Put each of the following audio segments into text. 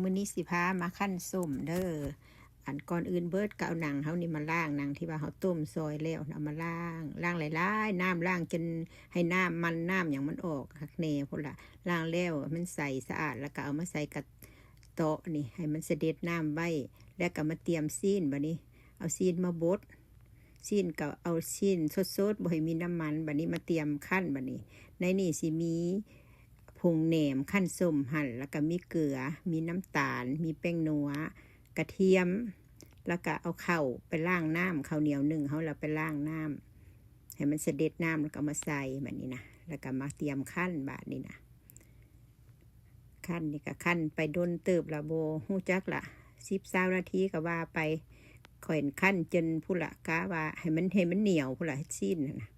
ມື້ນີ້ຊິພາມາຄັ້ນສົ້ມເດີ້. ອັນ ກ່ອນອື່ນເບີດກໍເອົາໜັງເຮົານີ້ມາລ້າງ, ໜັງທີ່ວ່າເຮົາຕົ້ມຊອຍແລ້ວນະ ເອົາມາລ້າງ, ລ້າງຫຼາຍໆ ນ້ຳ, ລ້າງຈົນໃຫ້ນ້ຳມັນ ນ້ຳຫຍັງມັນອອກຄັກແນ່ພຸ້ນລະ. ລ້າງແລ້ວມັນໃສສະອາດ ແລ້ວກໍເອົາມາໃສ່ກະເຕາະນີ້ ໃຫ້ມັນສະເດັດນ້ຳໄວ້, ແລ້ວກໍມາຕຽມຊີ້ນ. ບາດນີ້ເອົາຊີ້ນມາບົດ, ຊີ້ນກໍເອົາຊີ້ນສົດໆ ບໍ່ໃຫ້ມີນ້ຳມັນ. ບາດນີ້ມາຕຽມຄັ້ນ. ບາດນີ້ໃນນີ້ຊິມີ ຜົງແໜມຄັ້ນສົ້ມຫັ້ນ, ແລ້ວກໍມີເກືອ, ມີນ້ຳຕານ, ມີແປ້ງນົວ, ກະທຽມ, ແລ້ວກໍເອົາເຂົ້າໄປລ້າງນ້ຳ, ເຂົ້າໜຽວໜຶ້ງເຮົາ ແລ້ວໄປລ້າງນ້ຳໃຫ້ມັນສະເດັດນ້ຳ ແລ້ວກໍເອົາມາໃສ່ບາດນີ້ນະ, ແລ້ວກໍມາຕຽມຄັ້ນບາດນີ້ນະ. ຄັ້ນນີ້ກໍຄັ້ນໄປດົນເຕີບລະ ບໍ່ຮູ້ຈັກລະ ສິບ ຊາວນາທີກໍວ່າໄປ. ຂ້ອຍຄັ້ນຈົນພຸ້ນລະ ກະວ່າໃຫ້ມັນ ໃຫ້ມັນໜຽວພຸ້ນລະ ຊີ້ນຫັ້ນນະ.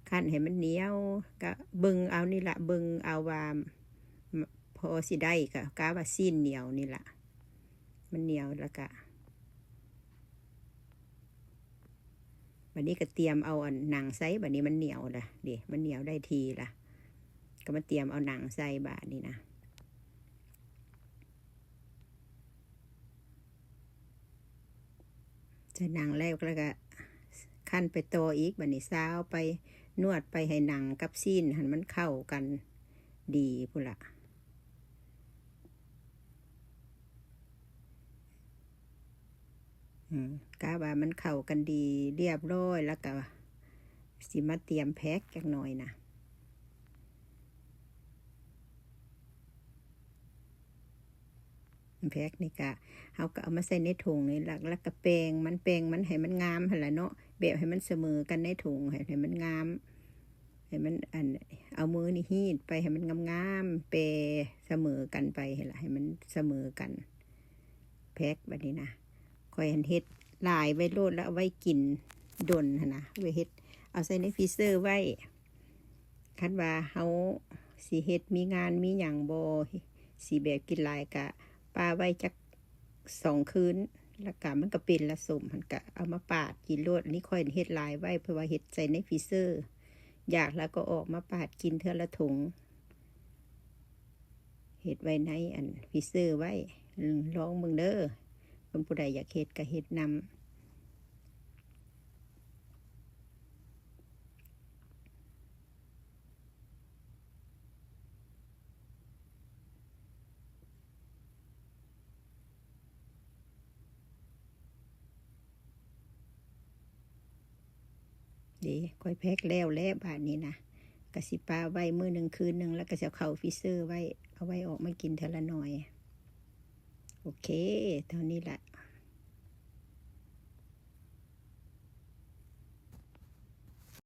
ຄັ້ນໃຫ້ມັນໜຽວ ກະເບິ່ງເອົານີ້ລະ ເບິ່ງເອົາວ່າພໍຊິໄດ້ ກະ ກະວ່າຊີ້ນໜຽວນີ້ລະ ມັນໜຽວ. ແລ້ວກະ ບາດນີ້ກະຕຽມເອົາອັນໜັງໃສ່. ບາດນີ້ມັນໜຽວລະເດ ມັນໜຽວໄດ້ທີ່ລະ ກະມາຕຽມເອົາໜັງໃສ່ບາດນີ້ນະ. ໃສ່ໜັງແລ້ວ ແລ້ວກະຄັ້ນໄປຕໍ່ອີກ. ບາດນີ້ຊາວໄປ ນວດໄປໃຫ້ໜັງກັບຊີ້ນຫັ້ນມັນເຂົ້າກັນດີພຸ້ນລະ. ອືມ ກະວ່າມັນເຂົ້າກັນດີລຽບຮ້ອຍ ແລ້ວກະຊິມາຕຽມແພັກຈັກໜ່ອຍນະ. ແພັກນີ້ກະ ເຮົາກະເອົາມາໃສ່ໃນຖົງນີ້ລະ ແລ້ວກະແປງມັນ ແປງມັນໃຫ້ມັນງາມຫັ້ນລະເນາະ ແບບໃຫ້ມັນສະເໝີກັນໃນຖົງ ໃຫ້ ໃຫ້ມັນງາມ ໃຫ້ມັນ ອັນ ເອົາມືນີ້ຮີດໄປໃຫ້ມັນງາມໆ ແປສະເໝີກັນໄປຫັ້ນລະ ໃຫ້ມັນສະເໝີກັນ. ແພັກບາດນີ້ນະ ຂ້ອຍຫັ້ນເຮັດຫຼາຍໄວ້ໂລດ ແລ້ວເອົາໄວ້ກິນດົນຫັ້ນນະ ໄວ້ເຮັດ ເອົາໃສ່ໃນຟຣີເຊີໄວ້. ຄັນວ່າເຮົາຊິເຮັດ ມີງານມີຫຍັງບໍ່ ຊິແບບກິນຫຼາຍ ກະປະໄວ້ຈັກສອງຄືນ ແລ້ວກະມັນກະເປັນລະ ສົ້ມຫັ້ນ ກະເອົາມາປາດກິນໂລດ. ອັນນີ້ຂ້ອຍເຮັດຫຼາຍໄວ້ ເພາະວ່າເຮັດໃສ່ໃນຟຣີເຊີ ຢາກແລ້ວກໍອອກມາປາດກິນເທື່ອລະຖົງ. ເຮັດໄວ້ໃນອັນຟຣີເຊີໄວ້ ລອງເບິ່ງເດີ້ ຄົນຜູ້ໃດຢາກເຮັດກະເຮັດນຳ. ເດ້ ຂ້ອຍແພັກແລ້ວແຫຼະບາດນີ້ນະ ກະຊິປະໄວ້ມື້ໜຶ່ງຄືນໜຶ່ງ ແລ້ວກະຊິເອົາເຂົ້າຟຣີເຊີໄວ້ ເອົາໄວ້ອອກມາກິນເທື່ອລະໜ່ອຍ. ໂອເຄ ເທົ່ານີ້ລະ